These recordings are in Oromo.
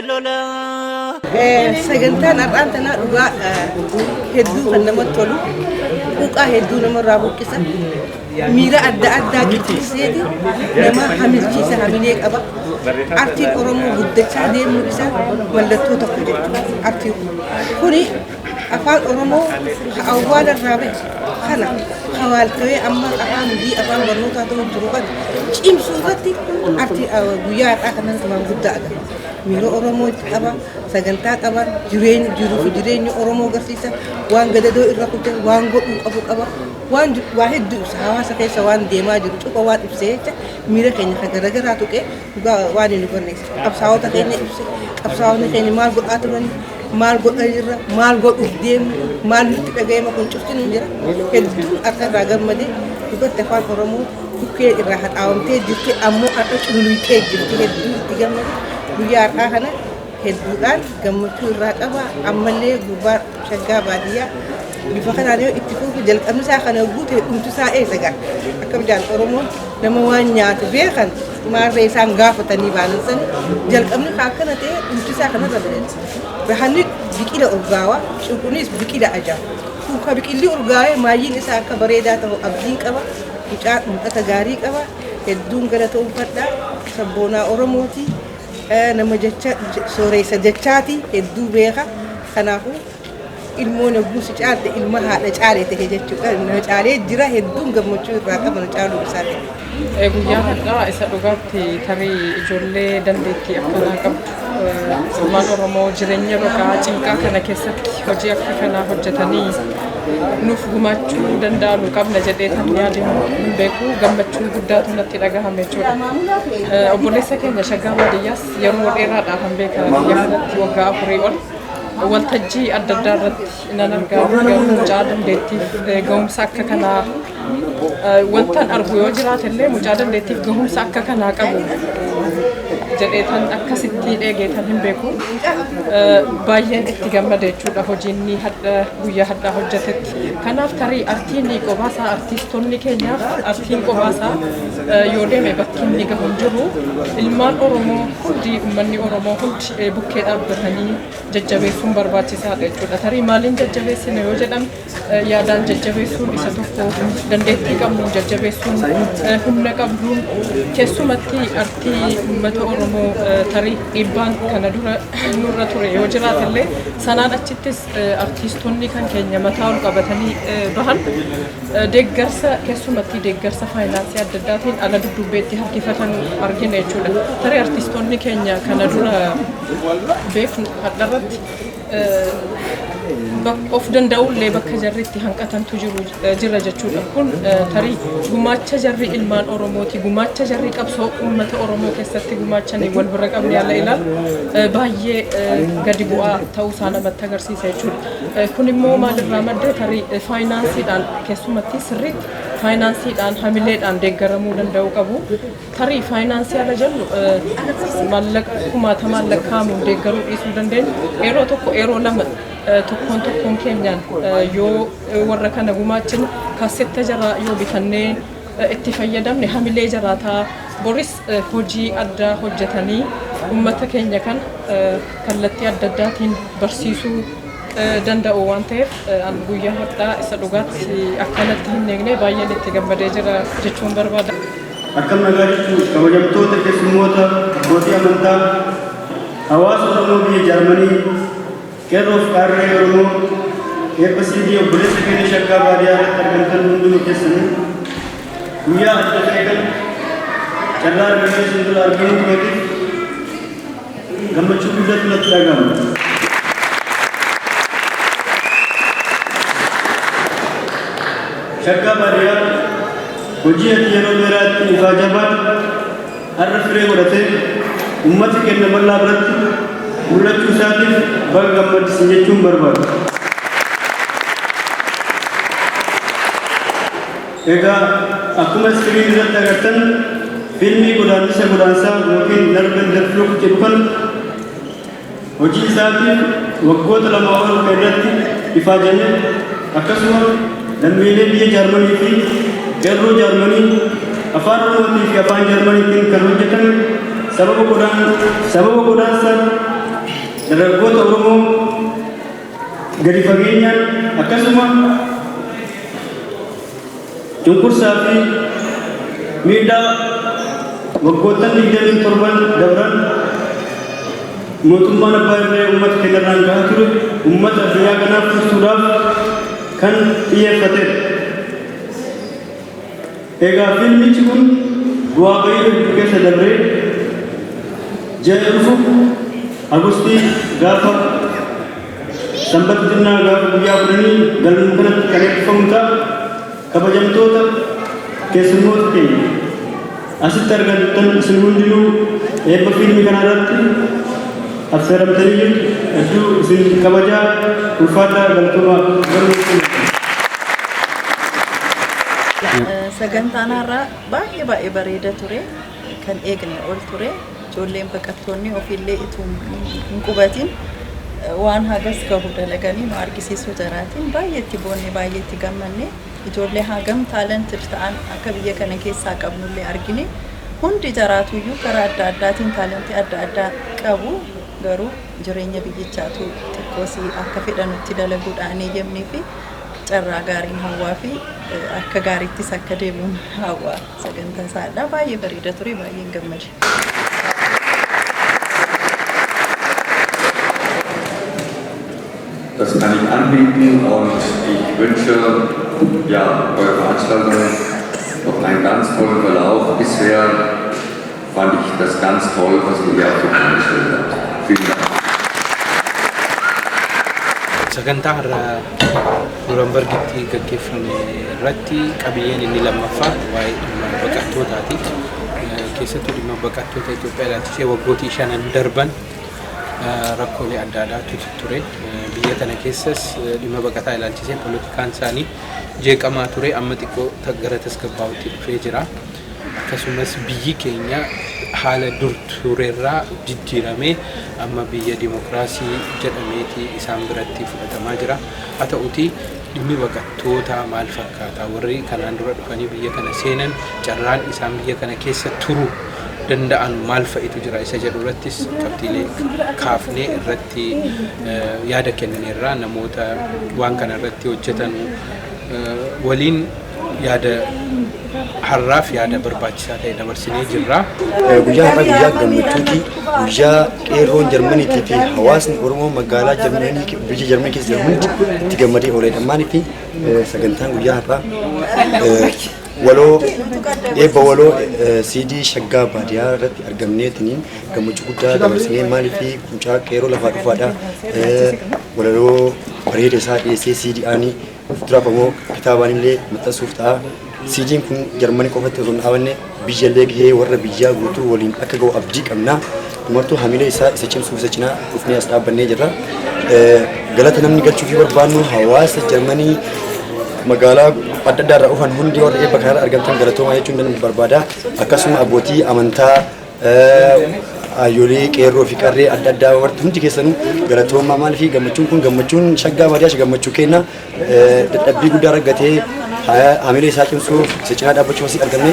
Lola. Sagantaan har'aan tanaa dhugaa hedduu kan namatti tolu, quuqaa hedduu namarraa buqqisa, miira adda addaa qixxeesseeti nama hamilchiisa, hamilee qaba. Artiin Oromoo guddachaa deemuu isaa mallattoo tokko jechuudha. Artiin kuni afaan Oromoo awwaala irraa bahe kana hawaaltawee amma afaan hojii, afaan barnootaa ta'uu jiru kana cimsuu irratti artii guyyaa har'aa kanan waan guddaa agarra. Miira Oromoo qaba, sagantaa qaba, jireenya, jiruu fi jireenya Oromoo agarsiisa, waan gadadoo irra kute, waan godhuu qabu qaba, waan waa hedduu ibsa, hawaasa keessa waan deemaa jiru cufa waan ibsee jecha miira keenya kan garaagaraa tuqee dhugaa waan hin hubanne qabsaa'ota keenya ibse, qabsaa'onni keenya maal godhaa turan, maal godhaa jirra, maal godhuuf deemu, maal nutti dhaga'ama, kun cufti nu jira. Hedduun akka irraa gammadee dhugatti afaan Oromoo bukkee irraa haxaawamtee jirti, ammoo har'a cululuqee jirti, hedduu itti gammade. Guyyaa har'aa kana hedduudhaan gammachuu irraa qaba. Ammallee gurbaa Shaggaa Baadiyyaa bifa kanaan yoo itti fufu, jalqabni isaa kana guute, dhumti isaa eessa gaa? Akkam jaan, Oromoon nama waan nyaatu beekan maarree isaan gaafatanii baanan sani, jalqabni kaa akkana ta'e, dhumti isaa kanarra bareeda. Rahanni biqila urgaawaa, cuqunis biqila ajaa'iba. Ka biqilli urgaawee maayyiin isaa akka bareedaa ta'u abdiin qaba. Mucaa mul'ata gaarii qaba. Hedduun galatoonfadha. Sabboonaa Oromooti. Nama jecha sooreessa jechaati, hedduu beeka. Kanaafuu ilmoon yogguu si caalte ilma haadha caale ta'e jechuudha. Nama caalee jira, hedduun gammachuu irraa qaba na caaluu isaati. Guyyaa har'aa isa dhugaatti tarii ijoollee dandeettii akkanaa qabdu, ilmaan Oromoo jireenya baqaa cinqaa kana keessatti hojii akka kanaa hojjetanii nuuf gumaachuu danda'anu qabna jedhee tan yaade hin beeku, gammachuu guddaatu natti dhagahame jechuudha. Obboleessa keenya Shaggaa Baadiyyaas yeroo dheeraadhaaf hin beeka, biyya kanatti waggaa 4 ol waltajjii adda addaa irratti nan argaa, garuu mucaa dandeettiif gahumsa akka kanaa wantan argu yoo jiraate illee mucaa dandeettiif gahumsa akka kanaa qabu jedheetan akkasitti dheegeetan hin beeku. Baay'een itti gammade jechuudha hojiin inni hadha guyyaa hadhaa hojjetetti. Kanaaf tarii artiin qobaasaa, artiistonni keenyaaf artiin qobaasaa yoo deeme bakki inni gahu hin jiru. Ilmaan Oromoo hundi, uummanni Oromoo hundi bukkee dhaabbatanii jajjabeessuun barbaachisaadha jechuudha. Tarii maaliin jajjabeessina yoo jedhame, yaadaan jajjabeessuun isa tokko, dandeettii qabnuun jajjabeessuun, humna qabduun, keessumatti artii uummata Oromoo tarii dhiibbaan kana dura nurra ture yoo jiraate illee, sanaan achittis artiistonni kan keenya mataa ol qabatanii bahan deeggarsa, keessumatti deeggarsa faayinaansii adda addaatiin ala dudduubbeetti harkifatan argina jechuudha. Tarii artiistonni keenya kana dura beeknu hadharratti of danda'ullee bakka jarri itti hanqatantu jiru jira jechuudha. Kun tarii gumaacha jarri ilmaan Oromooti, gumaacha jarri qabsoo uummata Oromoo keessatti gumaachanii wal bira qabne yaala ilaalu baay'ee gadi bu'aa ta'uusaa namatti agarsiisa jechuudha. Kun immoo maalirraa madde? Tarii faayinaansiidhaan, keessumatti sirriitti faayinaansiidhaan hamileedhaan deeggaramuu danda'uu qabu. Tarii faayinaansii ala jennu maallaqa kumaatamaan lakkaa'amuun deeggaruu dhiisuu dandeenya. Yeroo tokko, yeroo lama tokkoon tokkoon keenyaan yoo warra kana gumaachine, kaasetta jaraa yoo bitannee itti fayyadamne, hamilee jaraataa boris hojii addaa hojjetanii uummata keenya kan kallattii adda addaatiin barsiisuu danda'u waan ta'eef, an guyyaa har'aa isa dhugaatti akkanatti hin eegne baay'een itti gammadee jira jechuun barbaada. Akkam nagaa jechuun, kabajamtoota keessummoota, abbootii amantaa, hawaasa Oromoo biyya Jaarmanii, qeerroof qaarree Oromoo, eebba siidii obboleessa keenya Shaggaa Baadiyyaa irratti argamtan hunduma keessanii, guyyaa adda ta'e kana carraa argamee isin dura argamuu kootiif gammachuu guddaatu natti dhaga'ama. Shaggaa Baadiyyaa, hojii ati yeroo dheeraatti ifaa jabaan har'a firee godhatee uummata keenya bal'aa biratti mul'achuu isaatiif baga gammaddisin jechuun barbaada. Egaa akkuma iskiriin irratti agartan, fiilmii Godaannisa Godaansaa yookiin Narben der Flucht jedhu kana hojii isaatiin waggoota 2 ol kan irratti ifaajame, akkasuma lammiilee biyya Jaarmanii fi qeerroo Jaarmanii afaan Oromootii fi afaan Jaarmaniitiin kan hojjetame, sababa godaansa Dargaggoota Oromoo gadi fageenyaan akkasuma cunqursaa fi miidhaa waggoottan 27 dabran mootummaan abbaa irree uummata keenyarraan gahaa ture uummata addunyaa kanaaf ibsuudhaaf kan xiyyeeffatedha. Egaa fiilmichi kun bu'aa bahii hedduu keessa dabree ji'a dhufu Agustii gaafa Sanbata xinnaa gaafa guyyaa 10 galma kanatti kan eebbifamu ta'a. Kabajamtoota keessummoota keenya asitti argamtan, isin hundinuu eebba fiilmii kanaa irratti affeeramtanii jirtu. Hedduu isin kabajaa, ulfaadhaa, galatoomaa gammachuu. Sagantaan har'aa baay'ee baay'ee bareeda ture. Kan eegne ol ture. Ijoolleen baqattoonni ofiillee ituu hin qubatin waan hagas gahu dalaganii nu argisiisuu jaraatiin baay'ee itti boonne, baay'ee itti gammanne. Ijoollee hagam talented ta'an akka biyya kana keessaa qabnullee argine. Hundi jaraatuyyuu karaa adda addaatiin talentii adda addaa qabu. Garuu jireenya biyyichaatu xiqqoosii akka fedhanutti dalaguudhaan eeyyamnee fi carraa gaariin hawwaa fi akka gaariittis akka deemuun hawwaa. Sagantaa isaadha baay'ee bareeda ture, baay'een gammade. Das kann ich anbieten und ich wünsche, ja, eurer Veranstaltung noch einen ganz tollen Verlauf. Bisher fand ich das ganz toll, was ihr hier auf die Beine gestellt habt. Vielen Dank. Sagantaa har'a Nuurambargitti gaggeeffame irratti qabiyyeen inni lammaffaa waa'ee dhimma baqattootaati. Keessattuu dhimma baqattoota Itoophiyaa ilaalchisee waggootii shanan darban rakkoolee adda addaatu ture. Biyya kana keessas dhimma baqataa ilaalchisee poolitikaan isaanii jeeqamaa ture, amma xiqqoo gara tasgabbaa'utti dhufee jira. Akkasumas biyyi keenya haala dur turerraa jijjiiramee amma biyya dimokiraasii jedhameeti isaan biratti fudhatamaa jira. Haa ta'uti, dhimmi baqattootaa maal fakkaata? Warri kanaan dura dhufanii biyya kana seenan carraan isaan biyya kana keessa turuu danda'an maal fa'itu jira isa jedhu irrattis qabxiilee kaafnee irratti yaada kennineerra. Namoota waan kana irratti hojjetan waliin yaada har'aaf yaada barbaachisaa ta'e dabarsinee jirra. Guyyaa har'aa guyyaa gammachuuti. Guyyaa qeerroon Jarmaniitii fi hawaasni Oromoo magaalaa Jarmanii, biyya Jarmanii keessa jiran hundi itti gammadee ooledha. Maaliif, sagantaan guyyaa har'aa waloo eebba waloo CD Shaggaa Baadiyyaa irratti argamneetiniin gammachuu guddaa dabarsinee. Maaliif, mucaa qeerroo lafaa dhufaadha. Walaloo bareeda isaa dhiyeessee CD aanii fuulduraaf ammoo kitaabaan illee maxxansuuf ta'a. CD'n kun Jarmanii qofatti osoo hin dhaabanne biyyallee gahee warra biyyaa guutuu waliin akka gahu abdii qabna. Dumartuu hamilee isaa isa cimsuuf isa cinaa dhufnee as dhaabbannee jirra. Galata namni galchuufii barbaannu, hawaasa Jarmanii magaalaa adda addaa irraa dhufan hundi, warra eebba kanarra argamtan galatoomaa jechuun nan barbaada. Akkasuma abbootii amantaa, ayyoolee qeerroo fi qarree adda addaa warri hundi keessanuu galatoomaa. Maaliif, gammachuun kun gammachuun Shaggaa Baadiyyaa gammachuu kenna. Dadhabbii guddaa argatee hamilee isaa cimsuuf isa cinaa dhaabbachuuf asii argamne.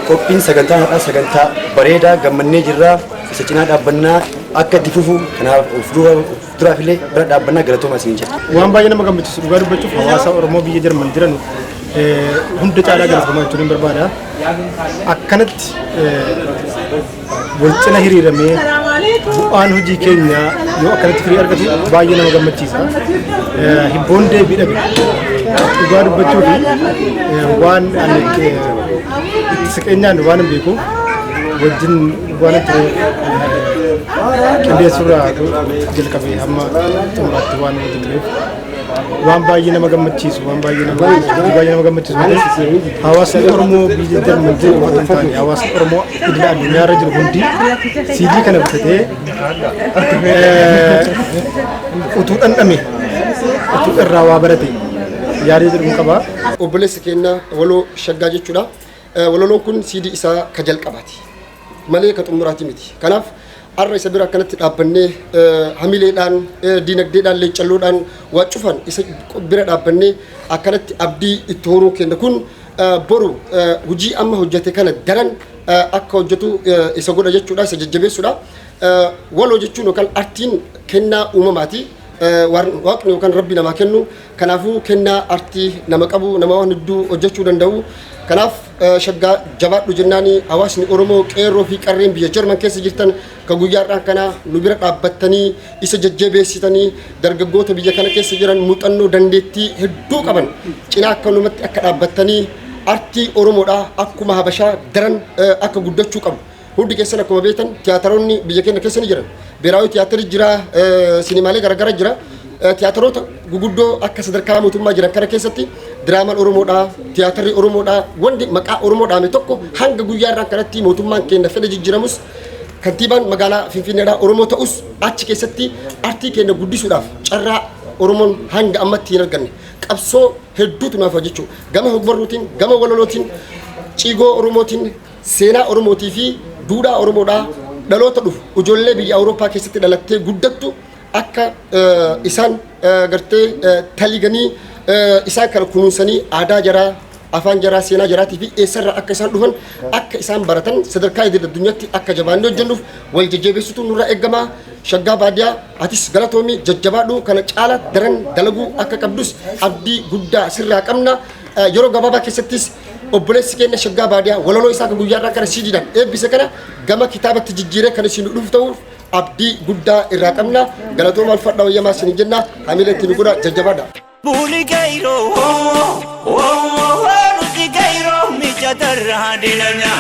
Qophiin sagantaa har'aa sagantaa bareedaa, gammannee jirra. Isa cinaa dhaabbannaa, akka itti fufu kanaaf of duraaf illee bira dhaabbannaa. Galatoomaa isin jedha. Waan baay'ee nama gammachiisu, dhugaa dubbachuuf, hawaasa Oromoo biyya Jarman jiran hunda caalaa galatoomaa jechuun hin barbaada. Akkanatti wal cina hiriiramee bu'aan hojii keenyaa yoo akkanatti firii argatu baay'ee nama gammachiisa. Hibboon deebii dhabe, dhugaa dubbachuu fi waan ani itti siqeenyaan waan hin beekuuf wajjin waan ture qindeessuurraa jalqabee hamma xumuraatti waan wajjin tureef waan baay'ee nama gammachiisu, waan baay'ee nama gammachiisu malee, hawaasni Oromoo biyya Jarman jiru qofa hin taane, hawaasni Oromoo idila addunyaarra jiru hundi CD kana bitatee utuu dhandhame, utuu irraa waa barate yaadee jedhu qaba. Obboleessi keenya Waloo Shaggaa jechuudha. Walaloon kun CD isaa ka jalqabaati malee ka xumuraati miti. Kanaaf har'a isa bira akkanatti dhaabbannee hamileedhaan, diinagdeedhaan, leeccalloodhaan waa cufan isa bira dhaabbannee akkanatti abdii itti horuu keenya kun boru hojii amma hojjete kana daran akka hojjetu isa godha jechuudha, isa jajjabeessuudha. Waloo jechuun yookaan artiin kennaa uumamaati. Waaqni yookaan Rabbi namaa kennu. Kanaafuu kennaa artii nama qabu, nama waan hedduu hojjechuu danda'u. Kanaaf Shaggaa jabaadhu jennaani. Hawaasni Oromoo, qeerroo fi qarreen biyya Jarman keessa jirtan, kan guyyaa har'aa kana nu bira dhaabbattanii isa jajjabeessitanii, dargaggoota biyya kana keessa jiran muuxannoo dandeettii hedduu qaban cinaa akkanumatti akka dhaabbattanii, artii Oromoodhaa akkuma Habashaa daran akka guddachuu qabu. Hundi keessan akkuma beektan tiyaataroonni biyya keenya keessa ni jiran. Beeraawii tiyaatarii jira, sinimaalee garaagaraa jira. Tiyaataroota guguddoo akka sadarkaa mootummaa jiran kana keessatti diraamaan Oromoodhaa, tiyaatarri Oromoodhaa, wanti maqaa Oromoo dhaame tokko hanga guyyaa irraa kanatti, mootummaan keenya fedha jijjiiramus, kantiibaan magaalaa Finfinneedhaa Oromoo ta'us, achi keessatti artii keenya guddisuudhaaf carraa Oromoon hanga ammatti hin arganne. Qabsoo hedduutu naaf jechuudha. Gama hogbarruutiin, gama walalootiin, ciigoo Oromootiin, seenaa Oromootii fi duudhaa Oromoodhaa dhaloota dhufu, ijoollee biyya Awurooppaa keessatti dhalattee guddattu akka isaan gartee taliganii isaan kana kunuunsanii, aadaa jaraa, afaan jaraa, seenaa jaraatii fi eessarraa akka isaan dhufan akka isaan baratan sadarkaa idil addunyaatti akka jabaannee hojjennuuf wal jajjabeessitu nurraa eegamaa. Shaggaa Baadiyaa, atis galatoomii, jajjabaadhu. Kana caala daran dalaguu akka qabdus abdii guddaa sirraa qabna. Yeroo gabaabaa keessattis obboleessi keenya Shaggaa Baadiyaa walaloo isaa kan guyyaa irraa kana siidiidhaan eebbise kana gama kitaabatti jijjiiree kan isin dhufu ta'uuf abdii guddaa irraa qabna. Galatooma, alfadhaa, wayyamaa isin jenna. Hamilee ittiin godha, jajjabaadha. Buli gairo, oh, oh, oh, nuti gairo, mijatarra dilanya.